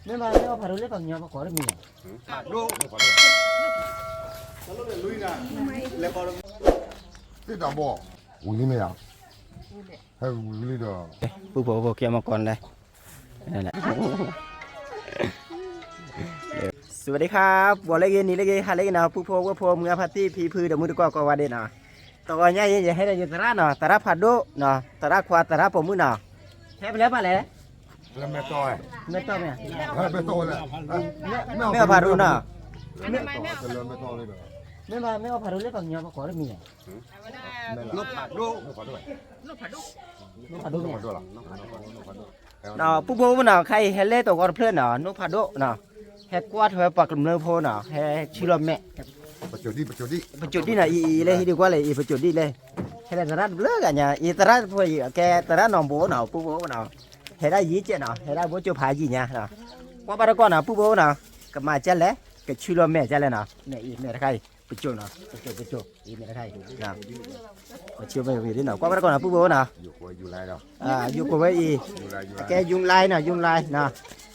မ့ၢ်ဘၣ်မ့ၢ်အီၣ်ဖးဒိၣ်လၢပှၤကညီပကိးတမံၤလီၤ. သ့ၣ်တၢ်ဘီၣ်, ဝံၤလံမ့ၢ်ဧါ, ဟဲဝံၤလံဒီး, ပုၢ်ဖိဝဲၢ်ဖိကဲမီၢ်ကီၢ်လဲၣ်. စဝးဒံခါ, ပှၤလၢဂ့ၤ နံၤလၢဂ့ၤ ဟါလၢဂ့ၤနီၤ ပုၢ်ဖိဝဲၢ်ဖိ မုၢ်အဖါတံၢ် ဖံဖု ဒီးမုၢ်တကိးကိးဂၤဒဲးနီၤ. တဂီၤညါအံၤ ယဟဲဒီးယသရၣ်နီၤ သရၣ်ဖးဒိၣ်နီၤ သရၣ်ခွါသရၣ်ပိာ်မုၣ်နီၤ. ဟဲဖဲလဲၣ်ပၢ်လဲၣ်, မဲၢ်အီၣ်ဖးဒိၣ်နီၤ, မ့ၢ်ဘၣ်မ့ၢ်အီၣ်ဖးဒိၣ်လၢပှၤကညီပကိးတမံၤလီၤ. ဒီးပုၢ်ဖိနီၤ ခဲအံၤဟဲလၢတဂီၤတဖျၢၣ်နီၤ နိၣ်ဖးဒိၣ်နီၤ, ဟဲကွၢ်ထွဲပှၤကမျၢၢ်ဖိနီၤ ဟဲဆူလီၤမဲာ်, ပစိာ်ဒံၣ်နီၤ အံၤအံၤလၢဟံးဒံးကွၢ်လဲၣ် အံၤပစိာ်ဒံၣ်လဲၣ်, ဟဲလၢသရၣ်တဘျုးဂၤညါ အံၤသရၣ်ဖိအံၤ ကဲသရၣ်နီၢ်ဘိနီၤ ပုၢ်ဖိနီၤ, ဟဲဒၣ်ယံၤကဲးနီၤ ဟဲဒၣ်ဘိကၠိဖးယံၤညါ, ကွၢ်ဘၣ်တကီၢ်နီၤ ပုၢ်ဖိနီၤ, ကမၤကဲလဲၣ် ကဆူလီၤမဲာ်ကဲလဲၣ်နီၤ, မ့ၢ်အံၤမ့ၢ်တခါအံၤ ပစိာ်နီၤ ပစိာ် ပစိာ် အံၤမ့ၢ်တခါအံၤ, ပစိာ်မ့ၢ်ဝံၤဒ်နီၤ ကွၢ်ဘၣ်တကီၢ်နီၤ ပုၢ်ဖိနီၤ, ယိၤကိးဝဲအံၤ, ကဲ ယူလံနီၤ ယူလံနီၤ,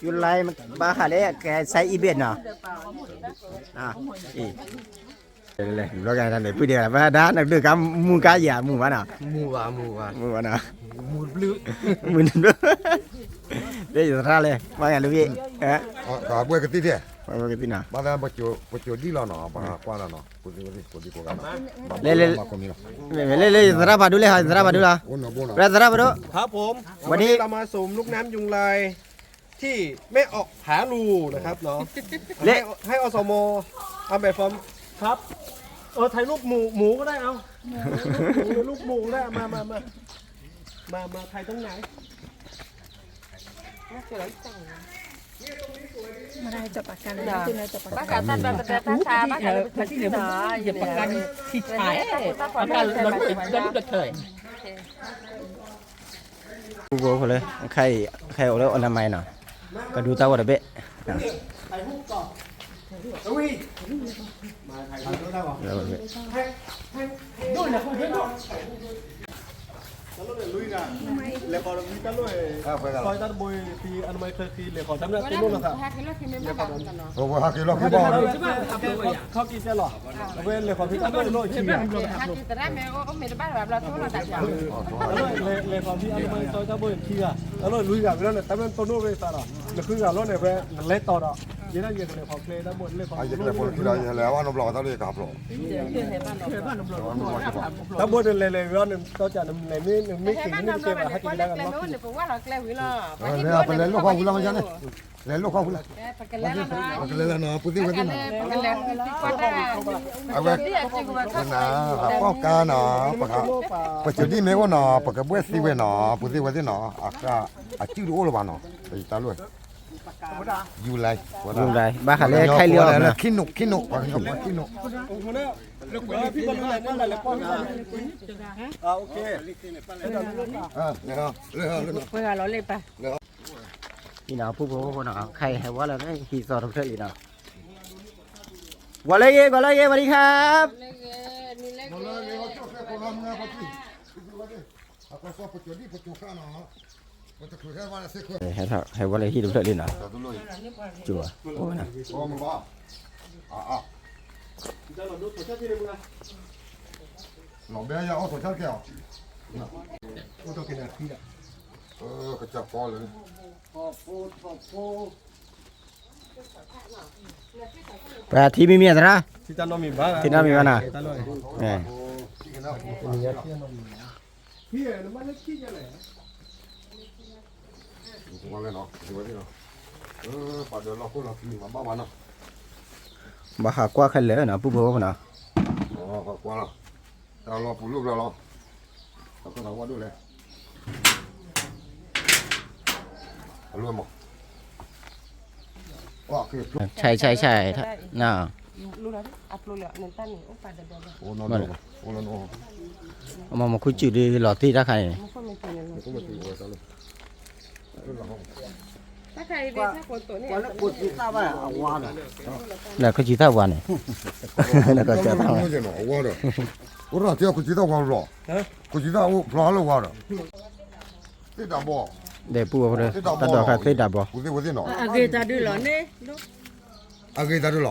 ယူလံ ဘၣ်ဃးလၢကဲ စဲအံၤဘ့ၣ်နီၤ, အံၤ လဲၤလဲၤ ဘျီကလဲၤ ပုၢ်ဒဲး ဘၣ်ဒါနဒုးကါမူကါယၤ မူဘၣ်နီၤ, မူဘၣ်နီၤ, မူတဘျုး, မူတဘျုး, လၢယသရၣ်လဲၣ် ဘၣ်ယၤလူၤဘ့ၣ်, ဘှဲကသံၣ်ဒဲး, ဘှဲကသံၣ်နီၤ, ဘၣ်သးပစိာ်ဒံၣ်လီၤနီၤ ပှၤကွၢ်လီၤနီၤ, ပစိာ်ဒံၣ်ကိးဂၤနီၤ, လဲၤလဲၤ လဲၤလဲၤ ယသရၣ်ဖးဒိၣ်လဲၣ် ယသရၣ်ဖးဒိၣ်လီၤ, ဝဲသရၣ်ဖးဒိၣ်, ครับผม วันนี้เรามาสูบลูกน้ำยุงลายที่แม่ออกผาลูนะครับเนาะ ให้อสม เอาแบบฟอร์ม ครับ เออ ถ่ายรูปหมู่ หมู่ก็ได้ เอา หมู่ รูปหมู่ก็ได้ มา มา มา มา มา ถ่ายตรงไหน မ့ၢ်တၢ်ကၢ်တၢ်တၢ်ဆါ ဘၣ်ကၢ်လၢပထံၣ်နီၤ ပကၢ်လၢပထံၣ်နီၤ ပုၢ်ဖိဖိလၢ ခဲအံၤ ခဲအံၤအိၣ်လၢအီၣ်နမါနီၤ ကဒုးတၢ်ဝဲတဘ့ၣ် လဲၤခီဖံတၢ်တဘိအံၤ ဖံ အနမါချၢခံ လဲၤခီဖံတၢ်တဘိအံၤ ဖံအနမါချၢခံ လဲၤခီဖံတၢ်တဘိအံၤ ခီက့ၤတဲလီၤ အဝဲလဲၤခီဖံတၢ်တဘိအံၤ ခံဂၤ လဲၤခီဖံအနမါချၢတၢ်တဘိအံၤ ခံဂၤ တၢ်လီၢ်လွံၢ်ဂၤ ဝဲဒၣ်န့ၣ် တၢ်မ့ၢ်တိၢ်နီၣ်ဝဲသးဒီး နဃုဂၤလီၤန့ၣ် ဖဲနလဲၤတီၤဒီး ယဲဒၣ်ယကလဲၤခီဖံတၢ်တဘိ လဲၤခီဖံတၢ်တဘိ တၢ်ဘိန့ၣ်လဲၤလဲၤဝဲန့ၣ် တီၢ်ကၢ်နလဲၤမ့ၢ်နမ့ၢ်က့ၤန့ၣ် နကဲဘၣ်ဟဲက့ၤကဒါကနီၢ်ခံ ပလဲၤလိာ်ခီၣ်ဝံၤလီၤမ့ၢ်န့ၣ် လဲၤလိာ်ခီၣ်ဝံၤလီၤ ပကလဲၤလီၤနီၤ ပူၤသ့ၣ်ဝဲသ့ၣ်နီၤ အဝဲ နၤ ပီၣ်ကါနီၤ ပစိာ်ဒံၣ်မ့ၢ်အိၣ်နီၤ ပကဘှဲၣ်သံဝဲနီၤ ပူၤသ့ၣ်ဝဲသ့ၣ်နီၤ အစုတအိၣ်လၢၤဘၣ်နီၤ တၢ်လီၢ် ယူၤလံ ယူၤလံ ဘၣ်ဃးလၢခဲလၢာ်နီၤ ခံနူာ် ခံနူာ် ပှၤခံနူာ် ပှၤခံနူာ် ပှၤလီၤလ့ၣ်ပၢ် အံၤနီၤ ပုၢ်ဖိဖိနီၤ ခဲအံၤဟဲဝဲလၢဟံၣ်သီတဖျၢၣ်အံၤနီၤ ဂီၤလၢဂ့ၤ ဂီၤလၢဂ့ၤ ဝံၤလံခါ ဟဲဝဲလၢဟံၣ်တဖျၢၣ်လံနီၤ ကၠိ လီၤဘဲယၤအီၣ်ထီၣ်ဆၢကဲၤအီၤ ကစၢ်ကီလၢ ပှၤထံမံၤမံၤအသရၣ် ထံနီမံၤဘၣ်နၤ ဘၣ်ဟးကွၢ်ခဲလၢာ်နီၤ ပုၢ်ဖိဖိနီၤ ကွၢ်လီၤ တၢ်လီၤပူၤလိၣ်ဘျီလီၤ အကီၢ်သးဝါဒိၣ်လဲၣ် အလိၣ်မး ဆဲးဆဲးဆဲး နီၤ မ့ၢ်မခူစူၣ်ဒ်လီၤတံၢ်တၢ်ခါန့ၣ် လၢခူစူၣ်သၣ်ဝါန့ၣ် လၢခူစူၣ်သၣ်ဝါလီၤ အိၣ်ဒီးခူစူၣ်သၣ်ဝါလီၤ သ့ၣ်တၢ်ဘီၣ် ဒီးပူဖိ တၢ်ဒိးခါသ့ၣ်ဒးဘီ, အဂ့ၤတၢ်ဒုးလီၤန့ၣ်, အဂ့ၤတၢ်ဒုးလီၤ.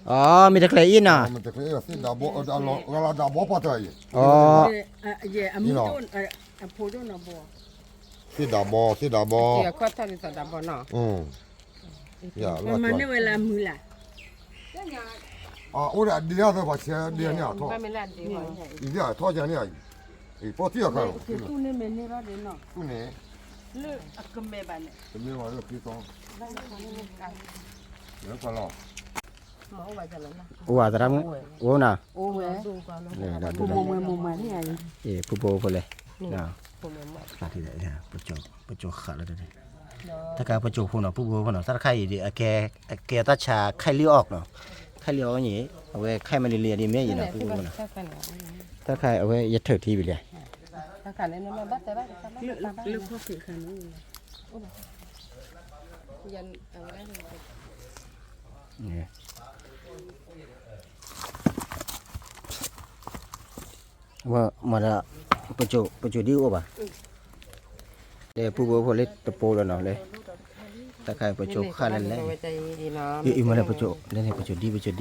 အ မ့ၢ်တကျဲၤအံၤနီၤ, သ့ၣ်ဒးဘီ, ဂၤလၢဒးဘီပှၤတၢ်အံၤ, အ သ့ၣ်ဒးဘီ, သ့ၣ်ဒးဘီ, မၤန့ၢ်ဝဲလၢမုၢ်လၢ်, အိၣ်ဒီးအဒ့အသၢပှၤဆဲဒ့န့ၣ်အထီၣ်, အံၤဒ့အထီၣ်ယၤန့ၣ်, အံၤပီထံၣ်အခါလီၤ, န့ၣ်, ကမဲဘၣ်လၢခရံာ်သီ, လၢပှၤလီၤ. အိၣ်ဝဲသရၣ်မုၣ်, အိၣ်နီၤ, ပူဖိဖိလဲၣ်, ပကၠိဃာ်လၢ, တၢ်ခါပကၠိဖိနီၤ ပူဖိဖိနီၤ တၢ်တခါအံၤဒ်အကဲ, အကဲတၢ်ဆါခဲလံအီၣ်နီၤ, ခဲလံအီၣ်န့ၣ်, အဝဲခဲမနုၤလံဒ်မ့ၢ်အံၤနီၤ ပူဖိဖိနီၤ, တၢ်တခါအံၤအဝဲယထုးထံဘၣ်လံ, မ့ၢ်ဒီး, ပကၠိဒ်အိၣ်ဘၣ်, လၢပူဖိဖိလၢတပိလီၤနီၤလၢ, တၢ်ခါပကၠိဃာ်လၢလဲၣ်, အံၤမ့ၢ်လၢပကၠိ, လၢန့ၣ်ပကၠိဒ်ပကၠိဒ်,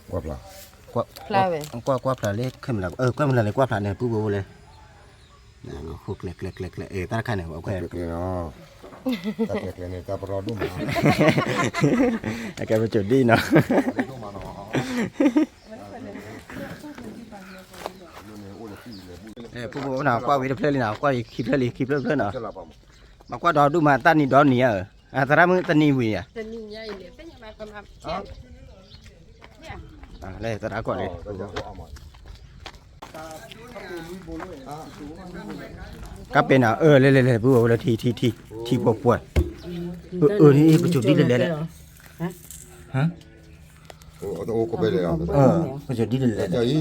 ကွၢ်ဖျါလၢခဲမုၢ်လၢ်, ကွၢ်ဖျါလၢကွၢ်ဖျါန့ၣ် ပူဖိဖိလၢ, ဃိကျဲကျဲကျဲကျဲ, တၢ်တခါန့ၣ်, တၢ်ကျဲန့ၣ် တၢ်ပရီဒိၣ်မး, အကဲပကၠိဒ်နီၤ, ပူဖိဖိနီၤ ကွၢ်ဝံၤတဖျၢၣ်လံနီၤ ကွၢ်ဝံၤခံဖျၢၣ်လံ ခံဖျၢၣ်ဖျၢၣ်နီၤ, မၤကွၢ်ဒီးဒူၣ်မၤတၢ်နံၤဒီနံၤဧါ, သရၣ်မုၣ်တနံၤဝံၤဧါ, လၢသရၣ်ကွၢ်လံ ကပ့ၤနီၤ အၢ လဲၤလဲၤလဲၤ ပူဖိဖိလၢထံ ထံ ထံ ထံပှဲၤပှဲၤ, အၢ အၢ န့ၣ် ပကၠိဒ်လဲၣ်လဲၣ်, ပကၠိဒ်လဲၣ်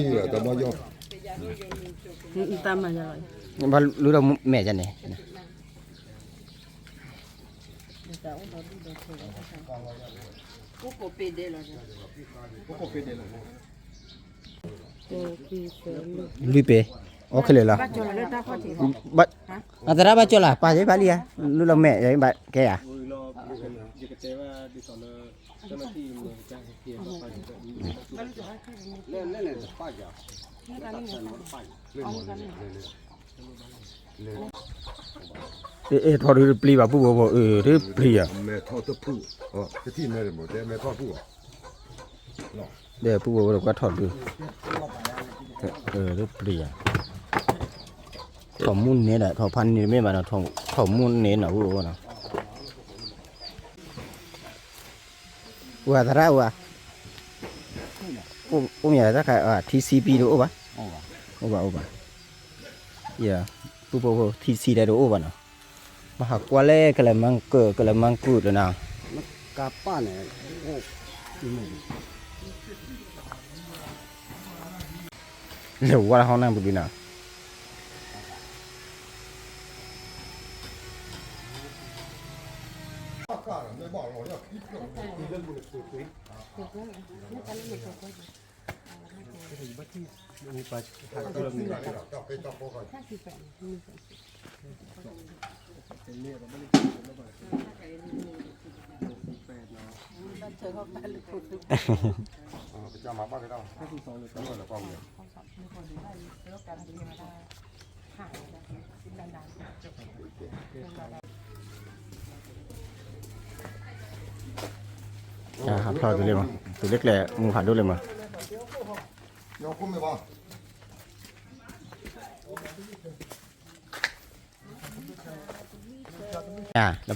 လဲၣ်, ဘၣ်လူဒီးမဲာ်ယၤန့ၣ်, လွံၢ်ပ့ၤ, အိၣ်ခဲလၢာ်လီၤ, အသရၣ်ဘၣ်ကၠီလီၤ ပာ်ယဘၣ်လံဧါ, လူလီၤမဲာ်ယဘၣ်ကဲဧါ, အဲ ထီၣ်ဒုးတပျံၤဘၣ် ပူဖိဖိ အၢ တပျံၤဧါ, ဒီးပူဖိဖိတကွၢ်ထီၣ်ဒုး, တပျံၤဧါ, ထီၣ်မူန့ၢ်ဒီး ထီၣ်ဖးန့ၢ်မ့ၢ်ဘၣ်နီၤ, ထီၣ်မူန့ၢ်နီၤ ပူဖိဖိနီၤ, အိၣ်သရၣ်အိၣ်ဧါ, အိၣ်မ့ၢ်တၢ်ခါ ထံဆံပံတအိၣ်ဘၣ်, အိၣ်ဘၣ်အိၣ်ဘၣ်, ယ ပူဖိဖိ ထံဆံဒီးတအိၣ်ဘၣ်နီၤ, မၤဟးကွၢ်လၢကလၢၤမၤကၢၢ် ကလၢၤမၤကၢၢ်လၢနီၤ, ကပၣ်န့ၣ်, လဲၤဝါလၢဟီၣ်နၢ်ပူၤကွံာ်နီၤ, ဟးဖျိးတုၤလံမး, တုၤလၢကျဲမူဖးဒိၣ်လံမး, လၢပှ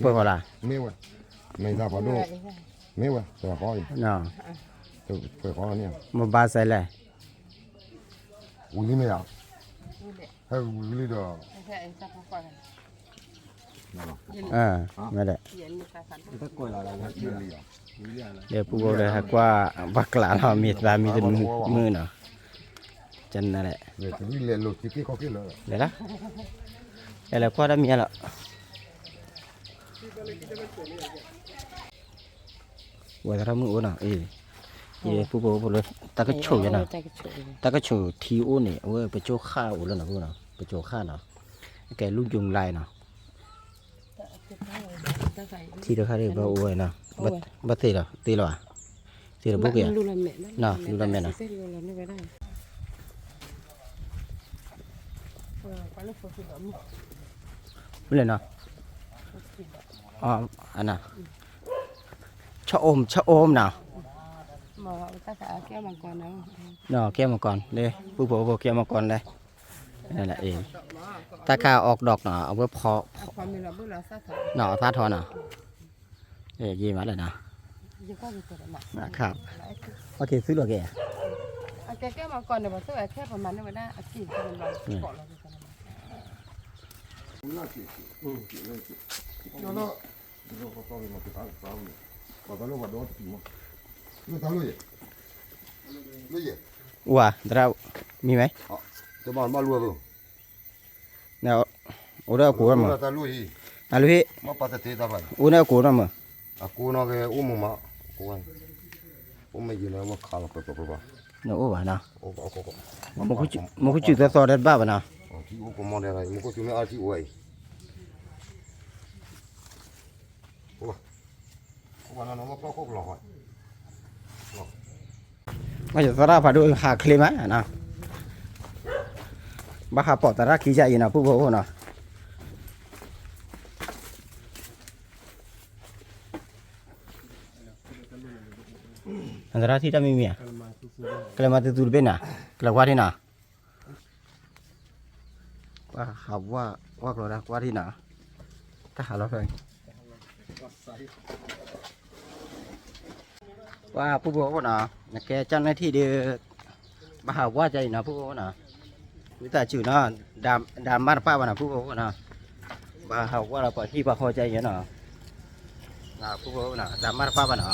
ဲၤဃီလၢ်, မ့ၢ်ဝဲ, မ့ၢ်ဝဲ, ပှဲၤဃီအံၤ, ပှဲၤဃီန့ၣ်, မ့ၢ်ဘၣ်စဲလဲၣ်, ဝံၤလံမ့ၢ်ဧါ, ဟဲဝံၤလံဒီး, မ့ၢ်ဒီး, ဒီးပူဖိဒီးဟဲကွၢ်, ပှၤကျးလီၤ မ့ၢ်သးမံတမုာ်နီၤ, ကနၤလဲၣ်, လဲၤလီၤ, လဲၤကွၢ်တၢ်မံၤလီၤ. ဝဲသရၣ်မုၣ်အိၣ်နီၤ, အံၤ, ယပူဖိဖိလၢ တၢ်ကဆိၣ်ယဲနီၤ, တၢ်ကဆိၣ်ထံအိၣ်န့ၣ် အဝဲပကၠိဃာ်အိၣ်လၢနီၤ, ပူဖိနီၤ, ပ ကၠိခါနီၤ, ကဲလူကၠိလါနီၤ, ထံတခါဒ်ဘၣ်အိၣ်ဝဲနီၤ, ဘၣ်သ့ၣ်လီၤ သ့လီၤဧါ, သ့လီၤဘိက့ၤဧါ, လူလီၤမဲာ်နီၤ, မ့ၢ်လဲၣ်နီၤ, အန ဆအိမ် ဆအိမ်နီၤ, ကဲမကီၢ်လၢ ပုၢ်ဖိဖိကဲမကီၢ်လၢ တၢ်ခါအီၣ်ကဒီးနီၤ အဝဲဖီ နီၤ အသးထီနီၤ, ယမးလဲၣ်နီၤ, သုလီၤက့ၤ ဝါ သရၣ် မံၤမ့ၢ် အိၣ်ဒီးအကိးမး, အလူဟ့ၣ်, အိၣ်ဒီးအကိးနီၤမး, အကိးနီၤက့ၤ အိၣ်မးမး, အိၣ်မးယံၤလၢမ့ၢ်ခးလီၤပပပပ, နအိၣ်ဘၣ်နီၤ, မူခိၣ်စူၣ်သီသီတဘၣ်ဘၣ်နီၤ, သရၣ်ဖးဒိၣ်ဟးချ့မးနီၤ, ဘၣ်ဃးပိာ်သရၣ်ခံကယံၤနီၤ ပုၢ်ဖိဖိနီၤ, သရၣ်ထံၣ်တၢ်မံၤမံၤဧါ, ကလဲၤမၤသုသူတဘ့ၣ်နီၤ, ကလဲၤကွၢ်ထံၣ်နီၤ, ကွၢ်ဟးဝါ ကွၢ်ကျီၤဒၣ်ကွၢ်ထံၣ်နီၤ, တၢ်ဟးလီၤဖဲ ပှၤပုၢ်ဖိဖိနီၤ, နကဲကၠီၣ်နဲၣ်ထံၣ်ဒီး ဘၣ်ဟးဝါကၠီအံၤနီၤ ပုၢ်ဖိဖိနီၤ, ဝံသးစူၤနီၤ, ဒၣ်မါတပၣ်ဘၣ်နီၤ ပုၢ်ဖိဖိနီၤ, ဘၣ်ဟးဝါဒီးပှၤဟံၣ်ပှၤဃီကၠီအံၤနီၤ, ပုၢ်ဖိဖိနီၤ ဒၣ်မါတပၣ်ဘၣ်နီၤ,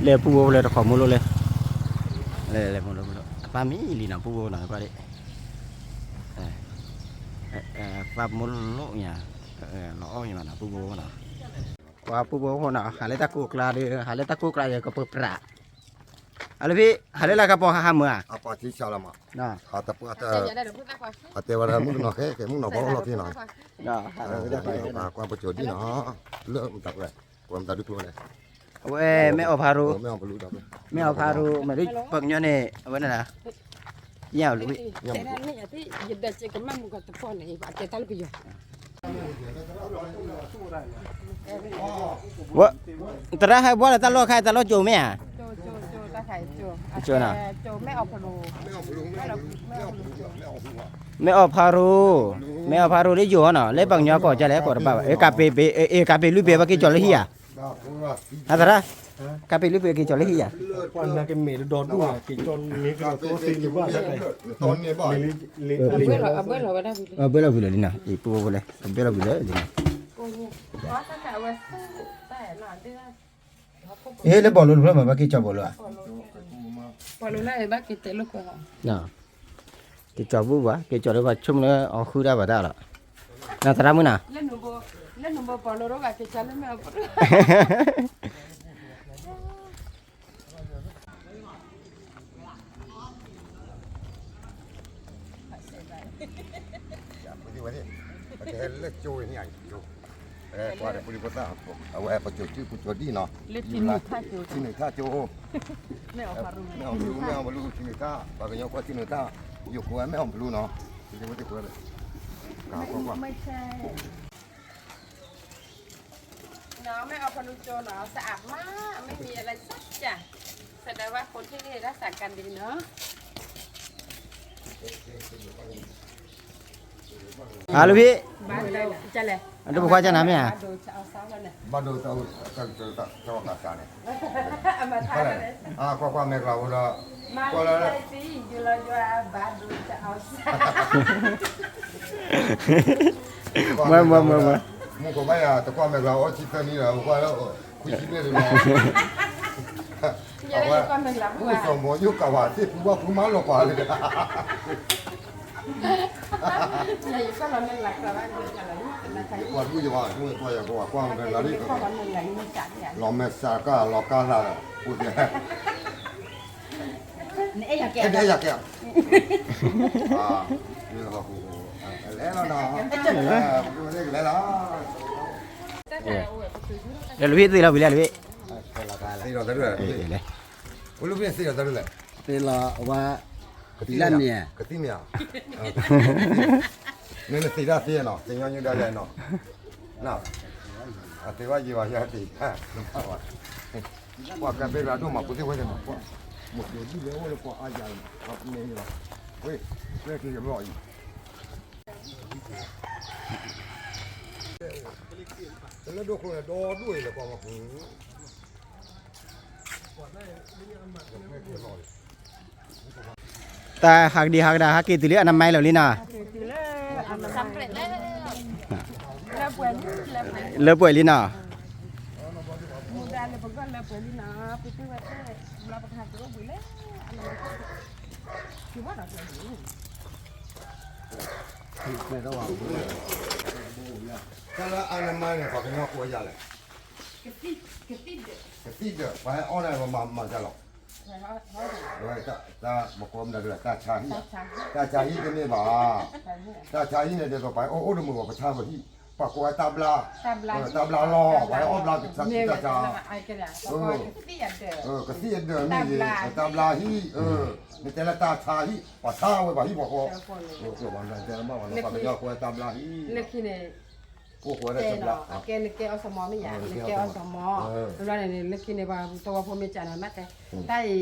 လဲၤပုၢ်ဖိဖိလဲၤတခီမိၢ်လိၣ်လဲၣ်, လဲၤမိၢ်လိၣ်မိၢ်လိၣ် အသးမံလံနီၤ ပုၢ်ဖိဖိနီၤ ကွၢ်ဒ် သးမိၢ်လိၣ်ညါ, လီၤအီၣ်ညါဘၣ်နီၤ ပုၢ်ဖိဖိနီၤ, ပှၤပုၢ်ဖိဖိနီၤ ဟးလၢတၢ်ကိၢ်ကျါဒီး ဟးလၢတၢ်ကိၢ်ကျါယကပၢပြး, အလၢဖံ ဟးလၢလၢကပီၤဟးဟးမုာ်ဧါ, အတဲဝဲဒၣ်မုၣ်ကနီၤဃဲကဲမုၣ်နီၤဘီလီၢ်ခံနီၤ, ကွၢ်ပစိာ်ဒံနီၤ, လၢမတၤကွဲး, ကွဲးမတၤဒုကျိန့ၣ်, အဝဲ မ့ၢ်အီၣ်ဖးရိ, မ့ၢ်အီၣ်ဖးရိ, မ့ၢ်လၢပှၤကညီန့ၣ် အဝဲန့ၣ်, ယ သရၣ်ဟဲဘှီလၢတၢ်လီၢ်ခါ တၢ်လီၢ်ကၠိမ့ၢ်ဧါ, ကၠိနီၤ, မ့ၢ်အီၣ်ဖးရိ, မ့ၢ်အီၣ်ဖးရိလၢယိၤနီၤ လၢပှၤကညီကိးကလဲၣ်ကိးတဘၣ်ဘၣ်, ကးပ့ၤလွံၢ်ပ့ၤဘၣ်က့ၤကၠီၤလၢဟံၣ်ဧါ, သရၣ်, ကးပ့ၤလွံၢ်ပ့ၤက့ၤကၠီၤလၢဟံၣ်ဧါ, ပှၤနာ်က့ၤမဲာ်တဒီဒူၣ်က့ၤကၠီၤန့ၣ်ကလီၤသိသ့လၢၤဘၣ်, ဘၣ်လီၤဝံၤလီၤလံနီၤ အံၤပုၢ်ဖိလဲၣ် ဘၣ်လီၤဝံၤလၢလံနီၤ, အ့ လၢဘီလိၤတဖျၢၣ်မး ဘၣ်က့ၤကၠီၤဘီလိၤဧါ, က့ၤကၠီၤဘူၣ်ဘၣ် က့ၤကၠီၤလၢပှၤဆိကမိၣ်လၢအီၤဃုတၢ်ဘၣ်တၢ်လီၤ, နသရၣ်မုၣ်နီၤ လၢကၠိန့ၣ် အဝဲပစိာ်စုပစိာ်ဒံနီၤ, ထံနုာ်ထၣ်ကၠိ, မ့ၢ်အီၣ်ဖးရိ မ့ၢ်အီၣ်ဖးရိ ထံနုာ်ထၣ်, ပှၤကညီကွၢ်ထံနုာ်ထၣ်, ယိၤကိးဝဲမ့ၢ်အီၣ်ဖးရိနီၤ, ကွၢ်ကွၢ်ကွၢ် မ့ၢ်အီၣ်ဖးရိကၠိနီၤ สะอาดมาก ไม่มีอะไรสักอย่าง แสดงว่าคนที่นี่รักษากันดีเนาะ ဟါလၢဖံ အဒိပခွါကနၤမ့ၢ်ဧါ, ဘၣ်ဒိတၢ်အိၣ်တၢ်ကစၢ်န့ၣ်, ကွၢ်ကွၢ်မဲာ်ကျါအိၣ်ဒီး, ကွၢ်လၢ မ့ၢ်မ့ၢ်မ့ၢ်မ့ၢ်, မုၢ်ကဘၣ်ယၤ တကွၢ်မဲာ်ကျါအီၣ်ဆံသၢနံၣ်ဒီး ကွၢ်လၢ ခွံဆံဘျဲၣ်လံမး, အဝဲ မုၢ်စီၤမီၤယိၣ်ကးဝၤသ့ၣ်ဖူဘၣ်ဖူမးလီၤပှၤလၢ ကွၢ်ဒူၣ်ယဝဲ ကွၢ်ယၤကဝၤကွၢ်မဲာ်ကျါလံ, လီၤမဲာ်စးကၢ်လီၤကၢ်သးဒီး အိၣ်သ့ၣ် အဲၣ်ယၤကဲ, အဲၣ်ယၤကဲ, လဲၤလီၤနီၤ, လဲၤလီၤ, လၢလဝ့ၢ်သ့ၣ်လီၤဝံၤလၢလဝ့ၢ်, သ့ၣ်လီၤတၢ်ဒုးလဲၣ်, လဝ့ၢ်သ့ၣ်လီၤတၢ်ဒုးလဲၣ်, သ့ၣ်လီၤအဝဲ, ကသံၣ်မ့ၢ်ဧါ, ကသံၣ်မ့ၢ်ဧါ, မ့ၢ်နသ့ၣ်တၢ်သ့နီၤ, သ့ၣ်ညီနုၢ်ဒၣ်လဲၣ်နီၤ, အသ့ဝဲယံၤဘၣ်ယၤသ့ၣ်, ပှၤကဘဲရၤဒိၣ်မး ပူၤသ့ၣ်ဝဲသ့ၣ်နီၤ, ပှၤ, မ့ၢ်ဒ်လဲၣ်အိၣ်လၢပှၤအါယၤ, မ့ၢ်လီၤ, ဝဲ, ဝဲက့ၤကဘျီအံၤ, တလၢဒိၣ်ခိၣ်န့ၣ် ဒီဒိၣ်အံၤလၢ ပှၤမၤပူၤ တၢ်ဟးကဒံဟးကဒါ ဟးက့ၤတုၤလၢအနမဲလီၤလံနီၤ, လၢပှဲၤလံနီၤ, တၢ်လၢအနမဲန့ၣ် ပှၤကညီကိးယၤလဲၣ်, ကသံၣ်ဒၢး, ပှၤဟဲအီၣ်ဒၣ်ပှၤမၤမၤတၢ်လီၤ, တၢ်မကိးမတၤဒၣ် တၢ်ဆါဟံၣ်, တၢ်ဆါဟံၣ်တမ့ၢ်ဘၣ်, တၢ်ဆါဟံၣ်န့ၣ် ဒ်သိးပှၤဟဲအိၣ်အိၣ်တမုာ်ဘၣ် ပဆါပဟံၣ်, ပှၤကိးဝဲတၢ်ဘျါ, တၢ်ဘျါလီၤ, ပှၤဟဲအီၣ်ဘျါကဆါတၢ်ဆါ, ကသံၣ်အဒၢး, ကသံၣ်အဒၢးန့ၣ်န့ၣ် တၢ်ဘျါဟံၣ်, နတဲလၢတၢ်ဆါဟံၣ် ပှၤဆါဝဲပှၤဟံၣ်ပှၤဃီ, တဲလၢဘၣ်ပှၤကညီကိးဝဲတၢ်ဘျါဟံၣ်, လၢခံန့ၣ် တဲနီၤ အကဲနကဲအီၣ်စီၤမီၤမ့ၢ်ယၤ နကဲအီၣ်စီၤမီၤ, ဘျီန့ၣ် လၢခံန့ၣ် ပှၤသဝီဖိမ့ၢ်ကးန့ၣ် ဘၣ်တဲ, တၢ်အံၤက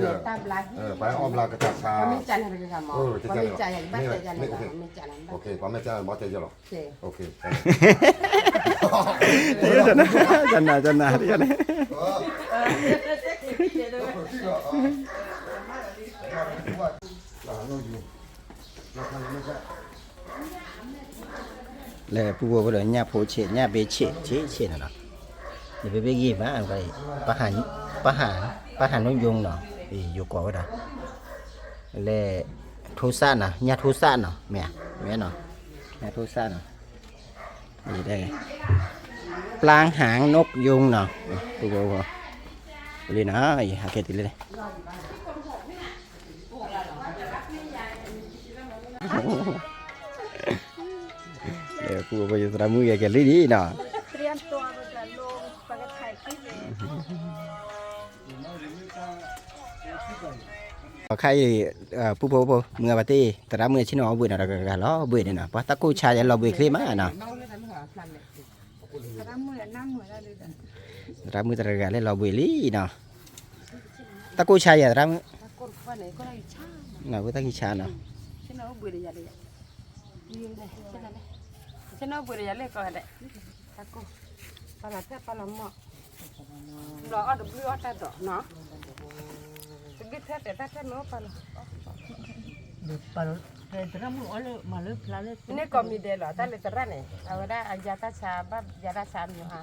သံၣ်ဒၢး, ဘျီန့ၣ် တၢ်ဘျါဟံၣ်, ပှၤအီၣ်ဘျါကတၢ်ဆါ, ပှၤမ့ၢ်ကးန့ၣ်တဂၤမီၤ, ပှၤမ့ၢ်ကးယၤ ဘၣ်တဲယၤန့ၣ် ပှၤမ့ၢ်ကးန့ၣ် ပှၤတဲယၤလီၤ, ကနၤ ကနၤ ကနၤန့ၣ် လၢပူဖိဖိဒီး ညၣ်ဖိဆံး ညၣ်ဘ့ဆံး ဆံးဆံးန့ၣ်လီၤ, နဘ့ၣ်ဘ့ၣ်ဂံၢ်ဘၣ်, ပှၤဟး, ပှၤဟးနူယိနီၤ, ယိၤကိးဝဲဒၣ်, လၢ, ထူစၣ်နီၤ ညၣ်ထူစၣ်နီၤ မ့ၢ်ဧါ, မ့ၢ်နီၤ, ညၣ်ထူစၣ်နီၤ, ပျၢ်ဟၣ်နူယိနီၤ, ပူဖိဖိ, လံနီၤ ယဟးကဲတုၤလၢ ပူဖိဖိ ယသရၣ်မုၣ်ဂဲၤကဲလံဒ်နီၤ, အခါအံၤ, ပူဖိဖိ မုၢ်ဂၤဘၣ်တ့ၢ် သရၣ်မုၣ်ဆ့ၣ်နီၤအီၣ်ဘှံးနီၤ တဂၤဂၤလီၤဘှံးန့ၣ်နီၤ ပှၤတၢ်ကိၢ်ဆါယဲလီၤဘှံးချ့မးနီၤ, သရၣ်မုၣ်တဂၤလၢလီၤဘှံးလံနီၤ, တၢ်ကိၢ်ဆါယဲသရၣ်မုၣ်, တၢ်ကိၢ်ဆါနီၤ, ဆ့ၣ်နီၤဘှံးဒီးယၤလၢ, ဆ့ၣ်နီၤဘှံးဒီးယၤလၢကီးဒဲး, တၢ်ကိၢ်, ပာ်လီၤဖဲပာ်လီၤမီၢ်, လီၤအီၣ်တဘျုးအီၣ်တၢ်ဒီးနီၤ, တဘျုးထဲတဲတၢ်ထဲမ့ၢ်အိၣ်ပာ်လီၤ န့ၣ်ကိးမံၤဒဲးလီၤ တၢ်လၢသရၣ်န့ၣ် အဝဲဒၣ်အယၤတၢ်ဆါ ဘၣ်ယၤတၢ်ဆါမံၤဟါ,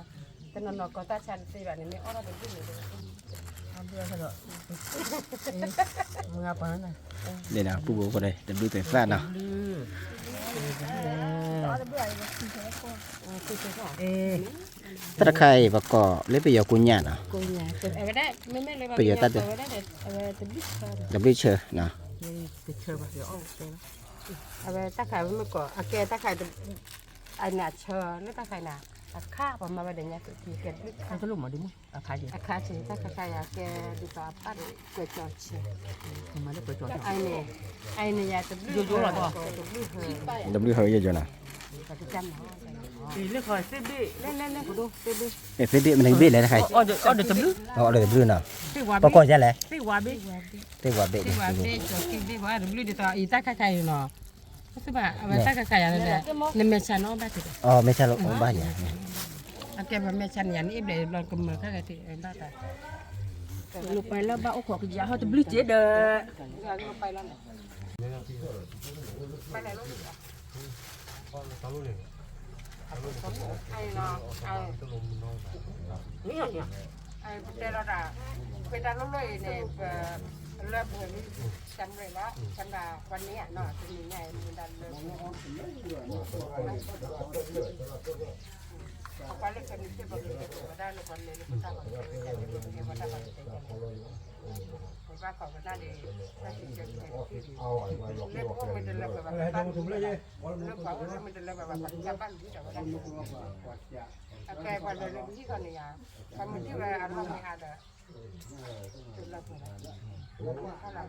တနီၤနီၤကိးတၢ်ဆါတသ့ဘၣ်န့ၣ် မ့ၢ်အီၣ်ထီၣ်တဘျုးန့ၣ်, မုၢ်ဂၤပှၤန့ၣ်, န့ၣ်ဒီး ပူဖိဖိန့ၣ် တဘျုးသ့ၣ်သၣ်နီၤ, တၢ်တခါအံၤ ပကိးလၢပယီၤကိညၣ်နီၤ, ပယီၤတၢ်, တဘျုးဆၢနီၤ, အဝဲတၢ်ခါမ့ၢ်ကိး အကဲတၢ်ခါ, အနးဆၢလၢတၢ်ခါအံၤနၤ, အခါပှၤမၤဝဲဒီးညါကဲတဘျုး, အခါဆံး တၢ်ခါခါယၤကဲ, ဒ်သိးအပၢ်ဒီး ကွဲးကၠီဆဲး, အအံၤန့ၣ်, အအံၤန့ၣ်ယၤတဘျုး, တဘျုးဟၢ, တဘျုးဟၢယဲၢ်ကၠီနီၤ, သ့ၣ်ဘ့ၣ်မနုၤဘ့ၣ်လဲၣ်တခါအံၤ, အီၣ်ဒီးတဘျုးနီၤ, ပကိးယဲလဲၣ်, သ့ၣ်ဝါဘ့ၣ်, သ့ၣ်ဝါဘ့ၣ်, တဘျုးဒ်သိးအံၤတၢ်ခါခါအံၤနီၤ, ဘၣ်ဆၣ်ဘၣ် အဝဲတၢ်ခါခါယၤန့ၣ်, နမဲာ်ဆှးနအီၣ်ဘၣ်တ့ၢ်ဒီး, အမဲာ်ဆှးလီၤအီၣ်ဘၣ်ယၤ, အကဲပှၤမဲာ်ဆှးန့ၣ်ယၤန့ၣ် အ့ၣ်ဘျဲၣ်ဘျီကမၢၤခါဂဲၤတ့ၢ်ဘၣ်တၢ်, လိာ်ပှဲၤလၢဘၣ်အိၣ်ခိးကယၤဟီၣ်တဘျုးက့ဒီး ပတဲလီၤတၢ်, ဖဲတၢ်လိၣ်လိၣ်အံၤန့ၣ် ပလၢပှဲၤလံ, စၢ်မရဲၣ်လီၤ, စၢ်မရဲၣ်ပှၤန့ၣ်နီၤ တနံၤညါအံၤ မ့ၢ်ဒၣ်လၢပှၤလၢကနံၤစ့ၢ်ကီး ပကဝဲဒၣ်လၢပှၤလဲၤလၢပတၢ်ပှၤကဲဝဲဒၣ်လၢပှၤလဲၤလၢပတၢ်ပှၤကဲဝဲဒၣ် ပဘၣ်ခိးကနၣ်ဒီး တၢ်စံးဆၢကဲၤတထံၣ်ဒီး လၢပအိၣ်မ့ၢ်တလၢပှဲၤဘၣ် ပဘၣ်လူၤ, လၢပှၤအိၣ်လၢမ့ၢ်တလၢပှဲၤဘၣ် ပှၤကဘၣ်လူၤတၢ်ဝဲဒၣ်န့ၣ်, အကဲပှၤလၢလၢပဟံၣ်ဃီန့ၣ်ယါ, ပှၤမ့ၢ်ထံၣ်ဝဲအလီၢ်မ့ၢ်အါဒီး တလၢပှဲၤဘၣ်, တနံၤ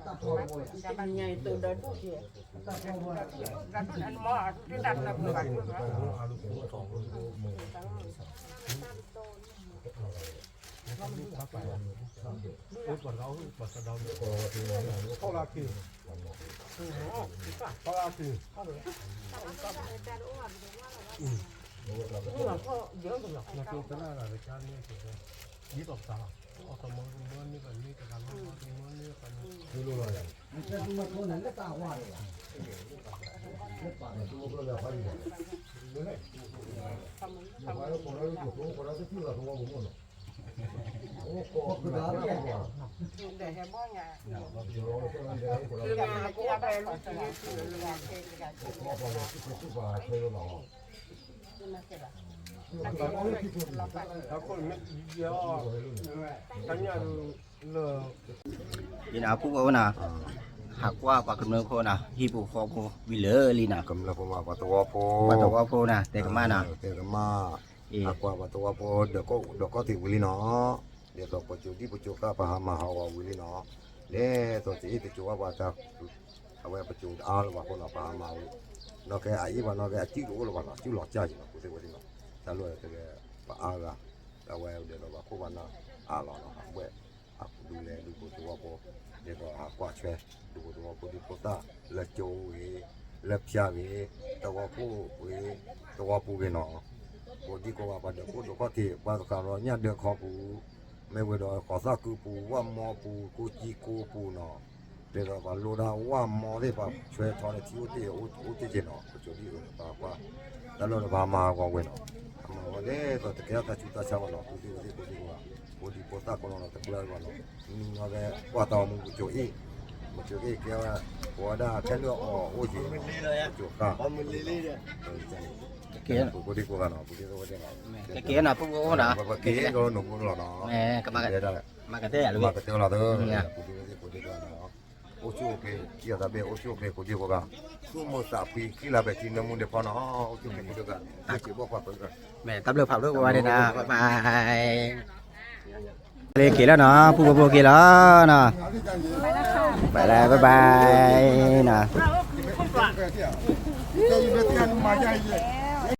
ညါအံၤတိၢ်ဒီဒူၣ်က့ၤ, ဒီဒူၣ်န့ၣ်မ့ၢ်အဒူၣ်တၢ်တလၢပှဲၤဘၣ်, ယနၢ်ပူၤအိၣ်နၤ, ဟးကွၢ်ပှၤကမျၢၢ်ဖိနၤ, ဟံၣ်ပူၤဃီဖိဝံၤလၢာ်လံနၤ, ကမျၢၢ်ဖိမး ပှၤသဝီဖိ, ပှၤသဝီဖိနၤ, တဲကမၣ်နၤ, တဲကမၣ်, ဟးကွၢ်ပှၤသဝီဖိ ဒီးကီၢ်သ့ၣ်ဝံၤလံနၤ, ဒ်သိးပစိၤဒံၣ်ပစိၤဃၣ် ပဟးမၤဟးဂီၤဝံၤလံနၤ, ဒ်သိးတအ့ၣ်တစိၤဘၣ်ပှၤတၢ် အဝဲပစိၤတအါလၢၤဘၣ်အဃိနီၤ ပဟးမၤဝံၤ, နီၢ်ကဲအအ့ၣ်ပှၤနီၢ်ကဲအစုၣ်တအိၣ်လၢၤဘၣ်နီၤ စုၣ်လီၤကၢ်ယံၤနီၤ ပူၤသ့ၣ်ဝဲသ့ၣ်နီၤ, တၢ်လီၢ်တဂၤ ပအါဂၤ, အဝဲဒ်သိးပှၤခိၣ်ပှၤနၢ်အါလီၤနီၤ အဘှဲၣ် အဒူလဲၣ်ဒူဖိသဝီဖိ, ဒ်သိးဟးကွၢ်ဆွဲ ဒူဖိသဝီဖိဒံဖိသၣ် လၢကၠိဂ့ၤ, လၢဖၠါဂ့ၤ, သဝီခိၣ်ဂ့ၤ, သဝီပူၤဂ့ၤနီၤ, ကိးဒံကိးဂၤပှၤဒၢးခိၣ်ဒၢးခီၣ်ထံး ပှၤသခးရီညၣ်ဒၢးခီပူၤ, မ့ၢ်ဝဲဒီးဃိးသၣ်ကုပူၤ ဝၣ်မီပူၤ ကိးကံကိပူၤနီၤ, ဒ်သိးပှၤလိဒၣ်ဝၣ်မီသ့ၣ် ပှၤဆွဲထီၣ်န့ၣ် ထံအိၣ်တ့ၢ်အိၣ်တ့ၢ်က့ၤနီၤ ပစိၤဒံၣ်အၢန့ၣ် ပှၤကွၢ်, တၢ်လီၢ်ဒီးပဟးမၤဟးဂီၤဝဲနီၤ, ဟးမၤဝဲဒ်သိးတကဲထီၣ်တၢ်ဆူးတၢ်ဆါဘၣ်နီၤ ပူၤသ့ၣ်ဝဲသ့ၣ်ကိးဒံကိးဂၤ, ဖိဒံဖိသၣ်ကိးနီၤနီၤ တကျၢၤဘၣ်နီၤ, မ့ၢ်နီၢ်ကဲကွၢ်တၢ်အိၣ်မူပစိၤအ့ၣ်, ပစိၤအ့ၣ်ကဲဝဲ, ပဝဲဒၣ်ခဲလၢာ်အီၤအိၣ်က့ၤ, ပစိၤဃၣ်, ကိးဒံကိးဂၤနီၤ ပူၤသ့ၣ်ဝဲသ့ၣ်နီၤ, ကက့ၤနၤ ပူၤအိၣ်နၤ, ပက့ၤကီးနီၤ ပူၤလီၤနီၤ, ကမၤကတၢၢ်ယၤလၢ မၤကတၢၢ်လီၤသၢ, ပူၤသ့ၣ်ဝဲသ့ၣ်ကိးဒံကိးဂၤနီၤ, အိၣ်ဆူၣ်အိၣ်ချ့ ယသးဘ့ၣ်အိၣ်ဆူၣ်အိၣ်ချ့ကိးဒံကိးဂၤ, သူၣ်မုာ်သးဖှံ ခံလါပဲာ်ထံနၢမူဒဲးဖီနီၤ, အိၣ်ဆူၣ်အိၣ်ချ့ကိးဒံကိးဂၤ, တၢ်စံးဘီၣ်ပှၤကိးဒံကိးဂၤ, မ့ၢ်တၢ်ဘျုးဖးဒိၣ်ကိးဂၤဒဲးနီၤ, bye bye, လၢက့ၤလီၤနီၤ ပူၤဖိက့ၤလီၤနီၤ, bye bye, bye bye နီၤ, မၤယါအံၤ